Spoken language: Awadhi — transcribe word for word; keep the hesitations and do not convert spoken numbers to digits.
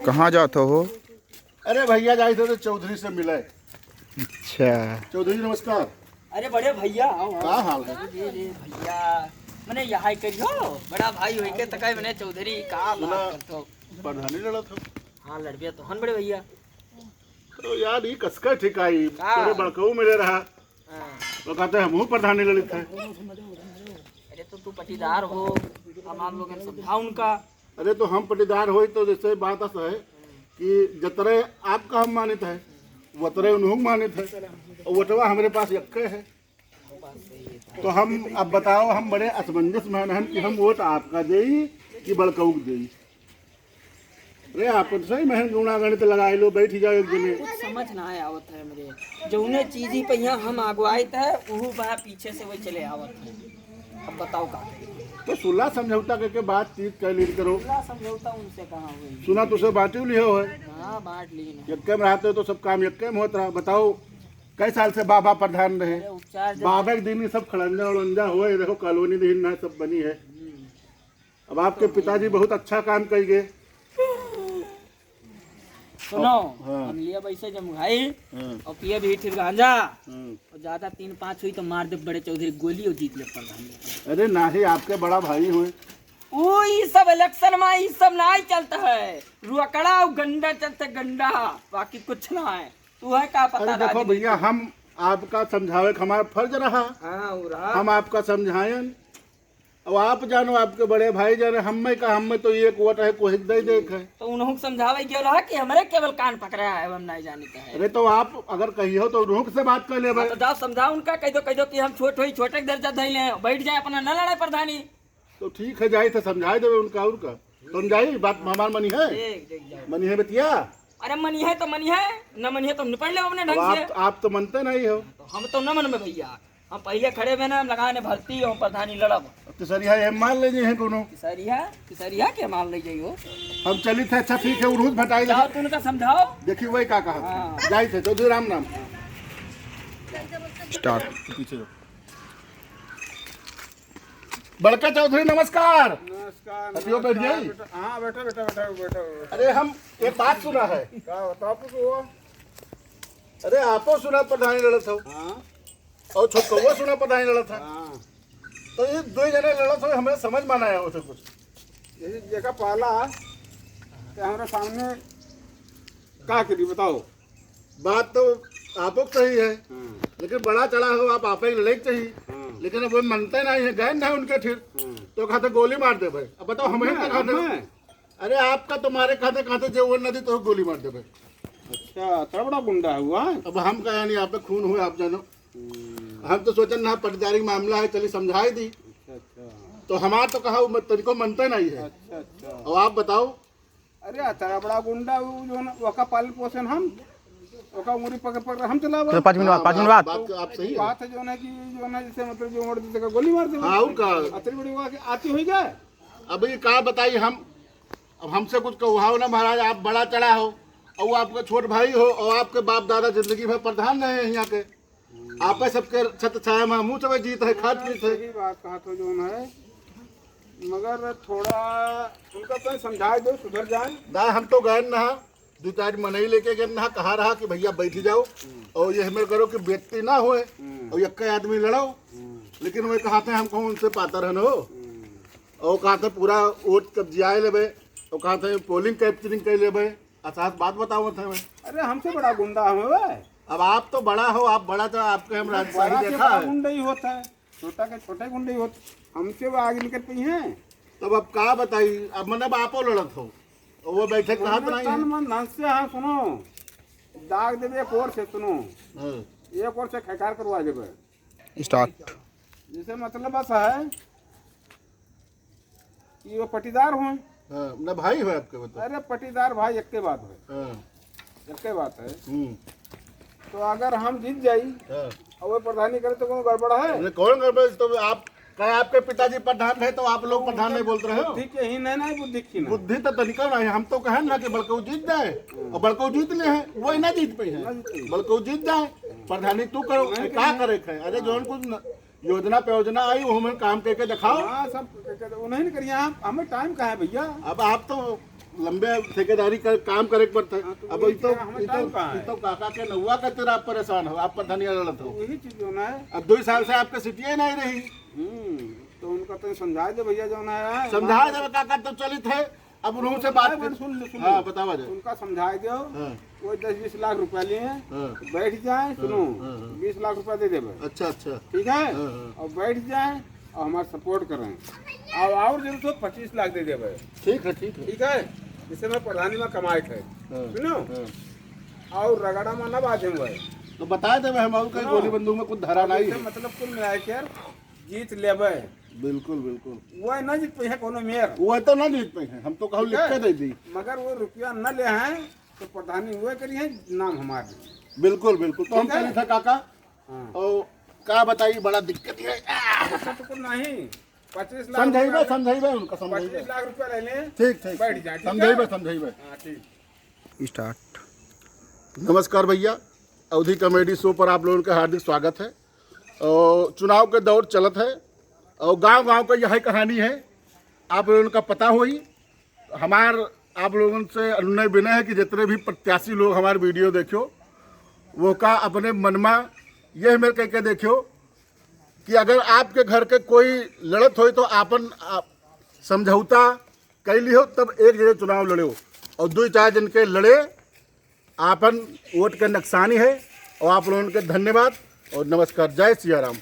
कहाँ जात हो? अरे भइया, जाइत हो तो चौधरी से मिले। अच्छा। चौधरी, नमस्कार। अरे बड़े भइया, आओ, आओ। का हाल है? अरे रे भइया, मने यहाँ करियो, बड़ा भाई होइके तकाई मने चौधरी का बात सुना, करत हो? प्रधानी लड़त हो? हाँ, लड़बे तो हन बड़े भइया। तो यार, ई कसका ठिकाई, का? तोरे बड़कऊ मिले रहा। हाँ। तो कहते, "हमहू प्रधानी लड़ित है।" अरे तो तू पटीदार हो, हमार लोगन समझा उनका। अरे तो हम पटीदार होई तो जैसे बात अस है कि जतरे आपका हम मानित है, वतरे उन्हों मानित है, और वटवा हमरे पास यक्के है। तो हम अब बताओ, हम बड़े असमंजस में हन कि हम वोट आपका देई कि बड़कऊ के देई। अरे, आपन सही महन गुणा गणित लगाए लो, बैठ जाओ एक जने। कुछ समझ ना आए आवत है हमरे। जौने चीजी पे यहाँ हम आगुआइत है, उहू बा पीछे से वही चले आवत है। अब बताओ का करी? तो सुलह समझौता करके बातचीत कर लीन करो। सुलह समझौता उनसे कहाँ हुई? सुना तुसे बांटी लियो है। हाँ, बांट लीन है। यक्के में रहते तो सब काम यक्के में होत रहा। बताओ, कई साल से बाबा प्रधान रहे? अरे, उपचार जब बाबा के दिन ही सब खड़ंजा उड़ंजा हुए, देखो कॉलोनी दिन ना सब बनी है। हम्म। अब आपके पिताजी बहुत अच्छा काम कइगे। सुनो, हाँ। हम लिया पैसे जमुगाई हाँ। और पिए भी फिर गांजा। हाँ। और ज्यादा तीन पाँच हुई तो मार दे बड़े चौधरी गोली और जीत ले प्रधान। अरे नाही, आपके बड़ा भाई हुए। ओ, ई सब इलेक्शन में ई सब नाही चलता है। रुअकड़ा और गंडा चलते गंडा, बाकी कुछ ना है। तू है का पता अरे देखो राजनीति? भइया, हम आपका समझावे का हमारा फर्ज रहा। हाँ, वो रहा। हम आपका समझायन। अब आप जानो, आपके बड़े भाई जाने, हमें का, हमें तो एक वोट है, कोई दे दे है। तो उन्हों को समझावे के रहा कि हमरे केवल कान पकड़ा है, हम नहीं जानित है। अरे तो आप अगर कहियो तो उन्हों से बात कर लेबे। हाँ, तो जाओ समझाओ उनका, कह दो, कह दो कि हम छोट होई, छोटे के दर्जा धइले हैं, बैठ जाए अपना, न लड़े प्रधानी। तो ठीक है, जाई तो समझाए देबे उनका, और का। समझाई बात हमार मनी है? ठीक, ठीक, जाओ। मनी है बतिया? अरे मनी है तो मनी है, न मनी है तो निपट ले अपने अब ढंग से। आप, आप तो मनते नहीं हो। तो हम तो न मनबे भइया, हम पहिले खड़े बे ना, हम लगाने भर्ती और प्रधानी लड़ब। अब तो सरिया ये मान ले जी है कोनो। सरिया, सरिया के मान ले जाइयो। हम चलित है, अच्छा ठीक है, उरुज भटाई जाओ, दे। तू उनका समझाओ। देखी वही का कहा। हाँ। जाई थे, चौधरी राम नाम। स्टार्ट। पीछे जाओ। बड़का चौधरी नमस्कार। नमस्कार, हटियो, बैठ नमस्कार, जाई। बेटा। हाँ, बैठो, बैठो, बैठो, बैठो, बैठो। अरे हम एक बात सुना है। का बताओ कुछ हुआ? अरे आपो सुना प्रधानी लड़त हो। हाँ। और छोटकौआ सुना प्रधानी लड़त है। हाँ। तो ये दो जने लड़त हो, हमें समझ में ना आया उसे कुछ। यही जगह पाला, तो हमारे सामने का करी बताओ? बात तो आपो के सही है, हाँ। लेकिन बड़ा चढ़ा हो, आप आपे के लड़े के चाहिए। हाँ। लेकिन अब वो मनते नहीं है, गए ना उनके ठिर, हाँ। तो कहते गोली मार दे भाई। अब बताओ, हमें हमें, क्या कहते? हमें। अरे आपका तुम्हारे कहते, कहते जो वो नदी तो गोली मार दे भाई। अच्छा, इतना बड़ा गुंडा हुआ है? अब हम कहा नहीं, आप पे खून हुए, आप जानो। हम्म। हम तो सोचन ना पटदारी मामला है, चली समझाई दी। अच्छा, अच्छा। तो हमार तो कहा वो मत-, तनिको मनते नहीं है। अच्छा, अच्छा। और आप बताओ, अरे, अतरा बड़ा गुंडा, उ जौन ओका पालन पोषण हम, ओका उंगरी पकड़ पकड़ हम चलावा। चलो, पाँच मिनट बाद, हाँ, पाँच मिनट बाद। बात, बात आप सही है। बात है जौन है कि जौन है जैसे मतलब जो उंगड़ देते का गोली मार देवे। हाँ, और का? अतरी बड़ी हुआ कि आती हुई जाए। अब ये का बताई हम, अब हमसे कुछ कहुआओ ना महाराज, आप बड़ा चढ़ा हो और वो आपका छोट भाई हो और आपके बाप दादा जिंदगी भर प्रधान रहे हैं यहाँ के। आपे सबके छत छाया में हमहू सब जीत है, खात पीत है। सही बात कहा तो जौन है, मगर थोड़ा उनका तो समझा दो, सुधर जाए। ना, हम तो गए ना, दो चार मनई लेके गए ना, कहा रहा कि भैया बैठ जाओ और ये हमें करो कि बेइज्जती ना होए हम्म। और यक्का आदमी लड़ो। हम्म। लेकिन वो कहा थे हमको उनसे पातर है ना हो। हम्म। और कहा थे पूरा वोट कब्जियाए लेबे, और कहा थे पोलिंग कैप्चरिंग कर लेबे। अच्छा, बात बताओ थे मैं। अरे, हमसे बड़ा गुंडा हमें बे। अब आप तो बड़ा हो, आप बड़ा तो आपके हम राजशाही बड़ा से देखा बड़ा है। गुंडा ही होता है, छोटा के छोटा गुंडा ही होता है। हमसे वो आगे निकल पई हैं। तब अब का बताई, अब मतलब आपो लड़त हो, और वो बैठे कहा तो उनमें नहीं तन है। मन धन से, हाँ, सुनो, दाग देवे एक ओर से, सुनो, हाँ। एक ओर से खेकार करवा देवे। स्टार्ट। जैसे मतलब बस है, कि वो पटीदार हों। हाँ, ना भाई हो आपके, बताओ। अरे, पटीदार भाई एक्के बात है। हाँ। एक्के बात है। हम्म। तो अगर हम जीत जाई हाँ। और वो प्रधानी करे तो कौन गड़बड़ है? अरे, कौन गड़बड़? तो आप, कहे आपके पिताजी प्रधान रहे तो आप लोग प्रधान नहीं बोलते रहे हो? बुद्धि के ही नहीं, नहीं बुद्धि की ना। बुद्धि तो तनिका नहीं, हम तो कहें ना कि बड़कऊ जीत जाए हम्म। और बड़कऊ जीत ले हैं, वो ही ना जीत पाई है। ना जीत पाई। बड़कऊ जीत जाए, प्रधानी तू करो, नहीं, का नहीं। करे है? अरे, हाँ। जौन कुछ न-, योजना पे योजना आई, वो हमें काम करके दिखाओ। हाँ, सब करके दे-, वो नहीं करिए, हम, हमें टाइम कहाँ है भैया? अब आप तो लंबे ठेकेदारी का काम करे के पड़ता है। हाँ, तो अब वही ई तो, तो हम ई तो, जानता है। ई तो काका के नौवा का तरह आप परेशान हो, आप प्रधानिया लड़त हो। वही चीज जो ना है। अब दो साल से आपके सीटियाँ ही नहीं रही। हम्म, तो उनका तो समझाए दे भैया, जो ना है, समझाए दे काका, तो चलित है। अब उन्होंने से बात नहीं, कर, सुन ले, सुन हाँ, ले। बतावा जाए। उनका समझाए दो। हाँ। वो दस बीस लाख रुपया लिए हैं, हाँ। तो बैठ जाए, हाँ, सुनो, हाँ, हाँ। बीस लाख रुपया दे देबे। अच्छा, अच्छा। ठीक है? हाँ, हाँ। और बैठ जाए और हमारा सपोर्ट करें। और, और जरूरत हो पच्चीस लाख दे देबे। ठीक है, ठीक है। ठीक है? जिससे मैं प्रधानी में कमाए थे। हाँ, सुनो? हाँ। और रगड़ा में ना बाजे हुए। तो बता देबे, हम और कहीं सुनो। गोली बंदूक में कुछ धरा अब नहीं इसे है। मतलब कुल मिला के यार जीत लेबे। बिल्कुल, बिल्कुल। वो ना जीत पाई है कोनो मेयर। वो तो ना जीत पाई है, हम तो कहूँ ठीक है? लिख के दे दी। मगर वो रुपया न ले हैं, तो प्रधानी हुए करी है, नाम हमार नहीं। बिल्कुल, बिल्कुल। तो हम ठीक है? चली था काका। हाँ। और का बताई, बड़ा दिक्कत है। ऐसा तो कुछ नहीं। पच्चीस लाख समझाइबे, रुपया, समझाइबे उनका, समझाइबे। पच्चीस लाख रुपया ले लें। ठीक, ठीक, बैठ ठीक। जाए, ठीक समझाइबे, है? समझाइबे। हाँ, ठीक। स्टार्ट। नमस्कार भैया, अवधी कॉमेडी शो पर आप लोगन का हार्दिक स्वागत है। और चुनाव के दौर चलत है और गांव-गांव का यही कहानी है, आप लोगन का पता होई। हमार आप लोगन से अनुनय विनय है कि जितने भी प्रत्याशी लोग हमार वीडियो देखियो, वो का अपने मन में यह मेरे कह के देखियो कि अगर आपके घर के कोई लड़त होई तो आपन, आप समझौता कर लियो, तब एक जने चुनाव लड़ियो और दो चार जन के लड़े, आपन वोट के नुकसानी है। और आप लोगन के धन्यवाद और नमस्कार। जय सिया राम।